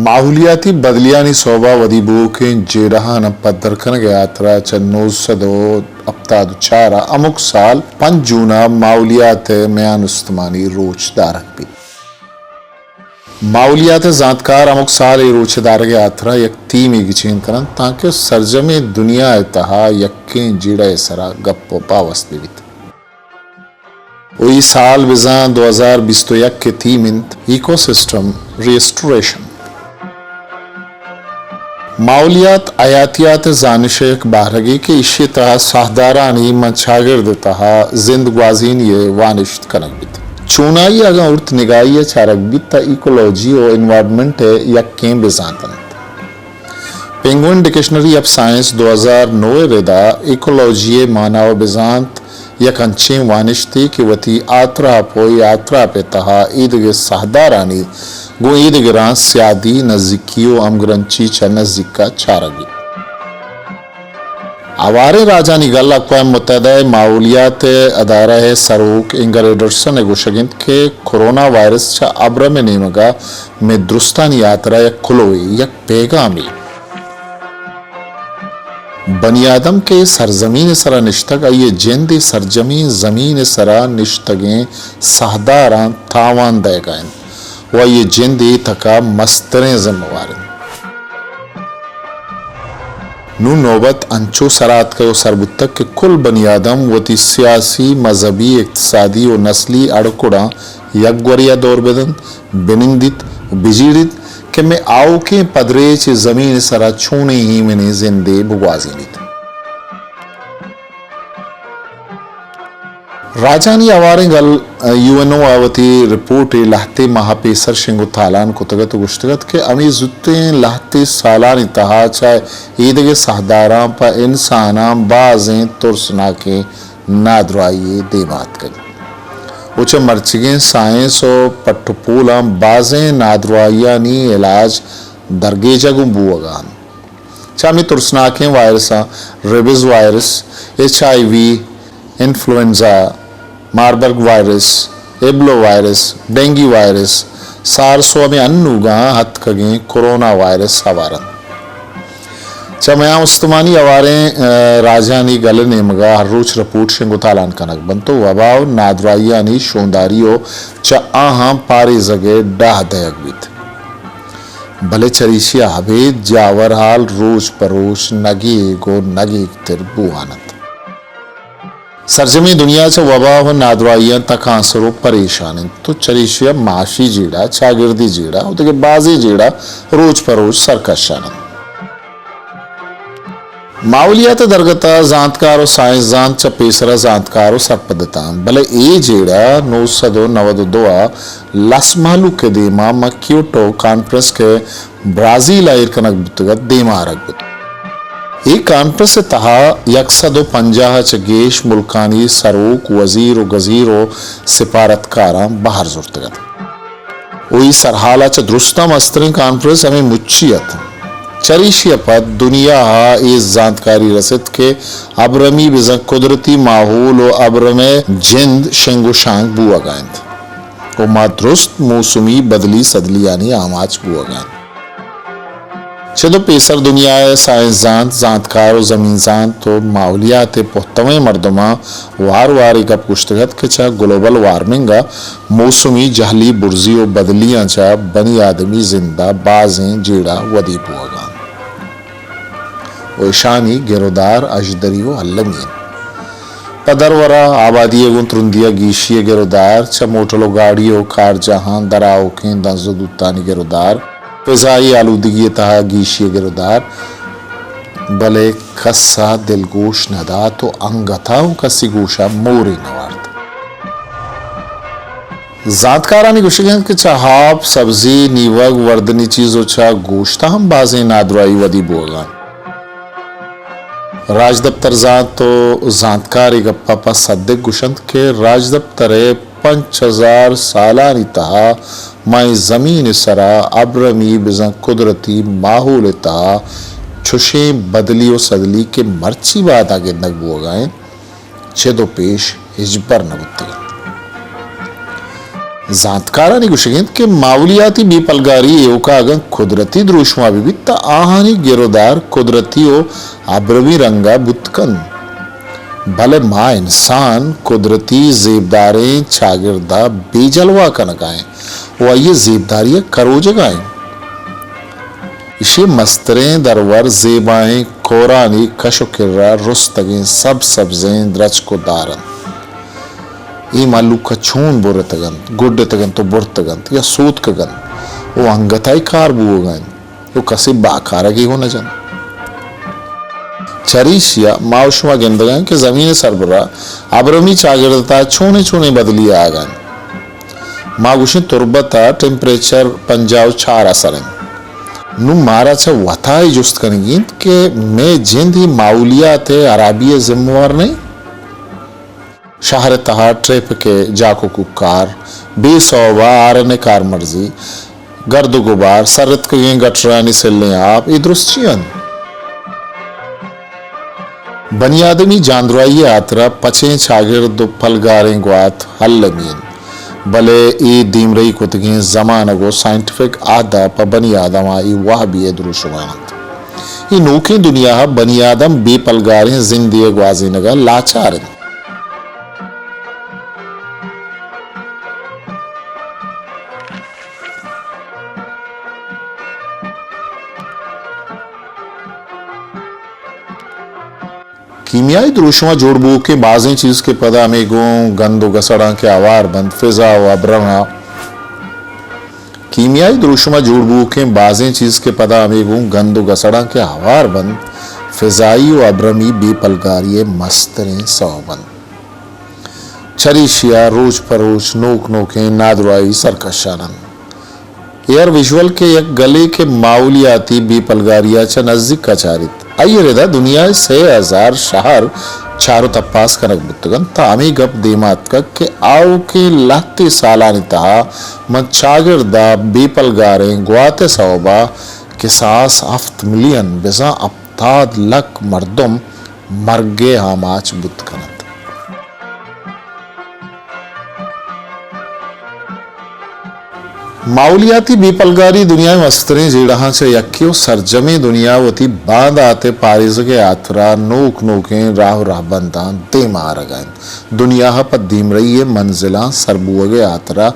ماحولیاتی بدلیانی سوبا ودی بوؤکیں جیڑہاں پدر کنگ ء ہاترا چہ نو سد و ہپتاد و چار ء ہمک سال پنچ جون ء ماحولیات ء میان استمانی روچ دارگ بیت۔ ماحولیات ء زانتکار ہمک سال اے روچ ء دارگ ء ہاترا یک تیمے گچین کننت تانکہ سرجمیں دنیا ء تہا یکیں جیڑہ ء سرا گپ و باوست بہ بیت۔ و اے سال بزاں دو ہزار بیست و یک ء تھیم انت ایکو سسٹم ریسٹوریشن۔ ماحولیات حیاتیات ء زانش ء یک بہرگے کہ ایشی ء تہا ساہدارانی ماں چاگرد ء تہا زند گوازینی ء وانشت کنگ بیت۔ چونائی اگاں ارت نگاہی ء چارگ بیت تہ ایکولوجی و انوائرمنٹ ء یکیں بزانت انت۔ پینگوئن ڈکشنری آف سائنس دو ہزار نو ء ردا ایکولوجی ء مانا و بزانت یک انچیں وانشتے کہ وتی آتراپ و اے آتراپ ء تہا ایدگہ ساہدارانی گوں ایدگراں سیادی، نزیکی و ہمگرنچی چہ نزیک ء چارگ بیت۔ ہواریں راجانی گل اقوام متحدہ ء ماحولیات ء ادارہ ء سروک اینگر ایڈرسن ء گوشگ انت کہ کرونا وائرس چہ ابرم ء نیمگ ء مئے درستانی ہاترا یک کلوہے، یک پیغامے۔ بنی آدم کہ اے سرزمین ء سرا نشتگ، آئی ء جند اے سرجمیں زمین ء سرا نشتگیں ساہداراں تاوان دئیگا انت و آئی ء جند اے تک ء مستریں ذمہ وار انت۔ نوں نوبت انچو سر آتکگ و سر بوتگ کہ کل بنی آدم وتی سیاسی، مذہبی، اقتصادی و نسلی اڑکڑاں یک گوریا دور بدنت، بنندیت و بجیڑیت کہ مئے آؤکیں پدریچ اے زمین ء سرا چونیں ایمنیں زندے بگوازینیت۔ راجانی ہواریں گل، یو این او ء وتی رپورٹ ء لہتے ماہ پیسر شنگ و تالان کتگ ات و گوشتگ ات کہ ہمے زوتیں لہتے سالانی تہا چہ ایدگہ ساہداراں پہ انساناں بازیں ترسناکیں نادراہی یے دیما اتکگ و چہ مرچیگیں سائنس و پٹ و پولاں بازیں نادراہیانی علاج درگیجگ اوں بوہگا انت۔ چہ ہمے ترسناکیں وائرساں ریبز وائرس، ایچ آئی وی، انفلوئنزا، ماربرگ وائرس، ایبلو وائرس، ڈینگی وائرس، سارس و ہمے انوگاں اتکگیں کرونا وائرس ہوار انت۔ چہ میان استمانی ہواریں، ء، راجانی گل ء نیمگا ہر روچ رپورٹ شنگ و تالان کنگ بنت و وبا و نادراہیانی شونداری و چہ آہاں پاریزگ ء ڈاہ دئیگ بیت۔ بلے چریشی ء ابید جاور حال روچ پہ روچ نگیگ و نگیگ تر بوان انت۔ سرجمیں دنیا چہ وبا و نادراہیاں تکانسر و پریشان انت و چریشی ء معاشی جیڑہ، چاگردی جیڑہ و دگہ بازیں جیڑہ روچ پہ روچ سرکشان انت۔ ماحولیات ء درگت ء زانتکار و سائنسزان چہ پیسر ء زانتکار و سرپد اتاں، بلے اے جیڑہ نو سد و نود و دو ء لس مہلوک ء دیما ماں کیوٹو کانفرنس کہ برازیل ء ایر کنگ بوتگ ات، دیما آرگ بوت۔ اے کانفرنس ء تہا یک سد و پنجاہ ء چہ گیش ملکانی سروک، وزیر و گزیر و سفارتکاراں بہر زرتگ ات۔ و اے سرحال ء چہ درستاں مستریں کانفرنس ہمے مچی ات۔ چریشی ء پد دنیا ء اے زانتکاری رست کہ ابرمی بزاں قدرتی ماحول و ابرم ء جند شنگ و شانگ بوہگا انت و ما درست موسمی بدلی سدلیانی آماچ بوہگا انت۔ چد و پیسر دنیا ء سائنسزانت، زانتکار و زمین زانت و ماحولیات ء پہتویں مردماں وار وار اے گپ گوشتگ ات کہ چہ گلوبل وارمنگ ء موسمی جہلی برزی و بدلیاں چہ بنی آدمی زند ء بازیں جیڑہ ودی بوہگا انت و اشانی گرودار اژدری و المی انت۔ پہ درور ء آبادی ء گوں ترندی ء گیشی ء گرودار، چہ موٹل و گاڑی و کارجاہاں درآؤکیں دنز و دوتانی گرودار، فضائی آلودگی ء تہا گیشی ء گرودار، بلے کس ء دلگوش نہ دات و انگت ء اوں کسی گوش ء مورے نہ وارت۔ زانتکارانی گوشگ انت کہ چہ آپ، سبزی، نیوگ، وردنی چیز و چہ گوشت ء ہم بازیں نادراہی ودی بوہگا انت۔ راجدپتر زانت و زانتکار اے گپ ء پہ صدک گوشنت کہ راجدپتر ء پنچ ہزار سالانی تہا ماں اے زمین ء سرا ابرمی بزاں قدرتی ماحول ء تہا چشیں بدلی و سدلی کہ مرچی بادا گندگ بوہگا انت، چد و پیش ہچبر نہ بوتگ انت۔ زانتکارانی گوشگ انت کہ ماحولیاتی بے پلگاری ایوکا اگاں قدرتی دروشما بہ بیت، تہ آہانی گر و دار قدرتی و ابرمی رنگا بوت کنت۔ بلے ما انسان قدرتی زیبداریں چاگردا بے جلوہ کنگا ایں و آئی زیبداری کروجگا ایں۔ ایشی مستریں درور زیبائیں کورانی کش و کرا رستگیں سبز سبزیں درچک و دار انت۔ اے مھلوک ء چون برتگ انت، گڈتگ انت و برتگ انت یا سوتکگ انت و انگت ء کار بوگ ء انت و کسے باکارگے ہوں نہ جنت۔ چریشی ء ما و شما گندگ ء انت کہ زمین ء سربرا ابرمی چاگرد ء تہا چونیں چونیں بدلی آیگ ء انت۔ ما گوشیں تربت ء ٹمپریچر پنجاہ و چار ء سر انت۔ نوں مارا چہ وتا اے جست کنگی انت کہ مئے جند اے ماحولیات ء ہرابی ء ذمہ وار نہ انت؟ شہر ء تہا ٹریفک ء جاک و کوکار، بے سوب ء ہارن ء کارمرزی، گرد و گبار، سرتکگیں گٹرانی سلیں آپ، اے درست چی انت؟ بنی آدمی جاندرائی ء ہاترا پچیں چاگرد و پلگاریں گوات المی انت، بلے اے دیمرئی کتگیں زمانگ و سائنٹیفک عہد ء پہ بنی آدم ء اے وہبی ء دروشم ء انت۔ اے نوکیں دنیا ء بنی آدم بے پلگاریں زندے ء گوازینگ ء لاچار انت۔ کیمیائی دروشم ء جوڑ بوؤکیں بازیں چیز کہ پدا ہمے گوں گند و گسڑاں کہ ہوار بنت، فضا و ابرم ء کیمیائی دروشم ء جوڑ بوؤکیں بازیں چیز کہ پدا ہمے گوں گند و گسڑاں کہ ہوار بنت، فضائی و ابرمی بے پلگاری ء مستریں سوب انت۔ چریشی ء روچ پہ روچ نوک نوکیں نادراہی سرکشان انت۔ ایئر ویژول کہ یک گلے کہ ماحولیاتی بے پلگاری ء چہ نزیک ء چاریت۔ آئی ء ردا دنیا ء سے ہزار شہر چار و تپاس کنگ بوتگ انت، تاں ہمے گپ دیما اتکگ کہ آؤکیں لہتے سالانی تہا من چاگرد ء بے پلگاریں گوات ء سوب ء کساس ہفت ملین بزاں ہپتاد لکھ مردم مرگ ء آماچ بوت کن انت۔ ماحولیاتی بے پلگاری دنیا ء مستریں جیڑہاں چہ یکے و سرجمیں دنیا وتی باندات ء پاریزگ ء ہاترا نوک نوکیں راہ و رہبنداں دیما آرگ ء انت۔ دنیا ء پہ دیمرئی ء منزلاں سر بوگ ء ہاترا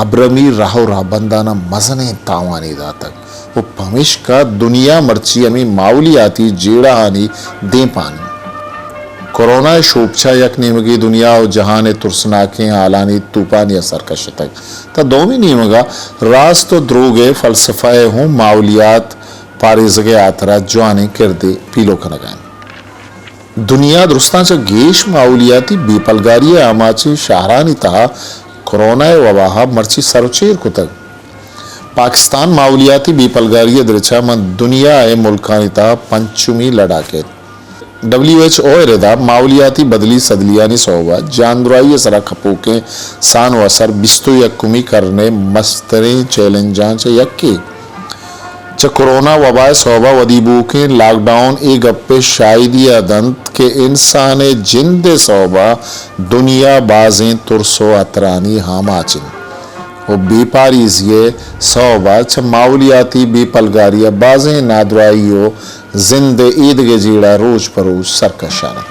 ابرمی راہ و رہبنداناں مزنیں تاوانے داتگ۔ و پمیشکا دنیا مرچی ہمے ماحولیاتی جیڑہانی دیمپان انت۔ کرونا ء شوپچا یک نیمگے دنیا و جہان ء ترسناکیں ہالانی توپانے ء سر کشتگ، تاں دومی نیمگا راست و دروگ ء فلسفہ ء ہوں ماحولیات پاریزگ ء ہاترا جوانیں کردے پیلو کنگا انت۔ دنیا درستاں چہ گیش ماحولیاتی بے پلگاری ء آماچیں شہرانی تہا کرونا ء وبا ء مرچی سر و چیر کتگ۔ پاکستان ماحولیاتی بے پلگاری ء درچ ء ماں دنیا ء ملکانی تہا پنچمی لڑ ء کیت۔ ڈبلیو ایچ او ء ردا ماحولیاتی بدلی سدلیانی سوب ء جاندرائی ء سرا کپوکیں سان و اثر بیست و یکمی کرن ء مستریں چیلنجاں چہ یکے۔ چہ کرونا وبا ء سوب ء ودی بوکیں لاک ڈاؤن اے گپ ء شاہدی ء دنت کہ انسان ء جند ء سوب ء دنیا بازیں ترس و ہترانی آماچ انت و بے پاریزی ء سوب ء چہ ماحولیاتی بے پلگاری ء بازیں نادراہی و زند ء ایدگہ جیڑہ روچ پہ روچ سرکشان انت۔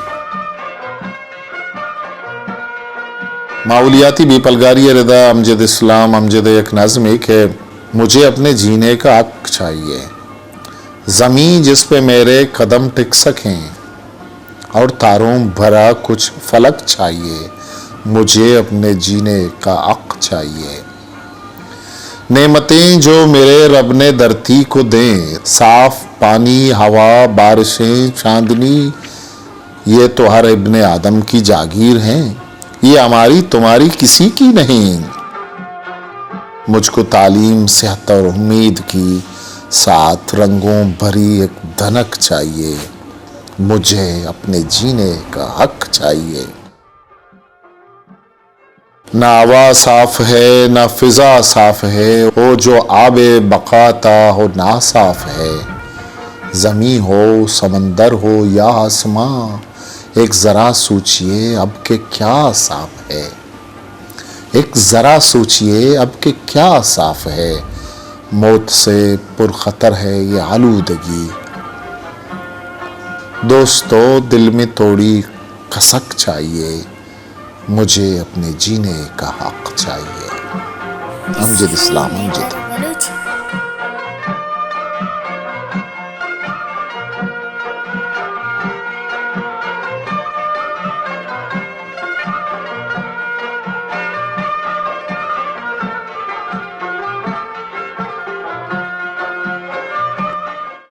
ماحولیاتی بے پلگاری ء ردا امجد اسلام امجد ء یک نظمے کہ مجھے اپنے جینے کا حق چاہیے، زمین جس پہ میرے قدم ٹک سکیں اور تاروں بھرا کچھ فلک چاہیے، مجھے اپنے جینے کا حق چاہیے۔ نعمتیں جو میرے رب نے دھرتی کو دیں، صاف پانی، ہوا، بارشیں، چاندنی، یہ تو ہر ابن آدم کی جاگیر ہیں، یہ ہماری تمہاری کسی کی نہیں۔ مجھ کو تعلیم، صحت اور امید کی ساتھ رنگوں بھری ایک دھنک چاہیے، مجھے اپنے جینے کا حق چاہیے۔ نہ ہوا صاف ہے، نہ فضا صاف ہے، وہ جو آب بقا تا ہو ناصاف ہے۔ زمین ہو، سمندر ہو یا آسماں، ایک ذرا سوچیے اب کہ کیا صاف ہے۔ ایک ذرا سوچیے اب کہ کیا صاف ہے، موت سے پرخطر ہے یہ آلودگی۔ دوستو، دل میں تھوڑی کسک چاہیے، مجھے اپنے جینے کا حق چاہیے۔ امجد اسلام امجد۔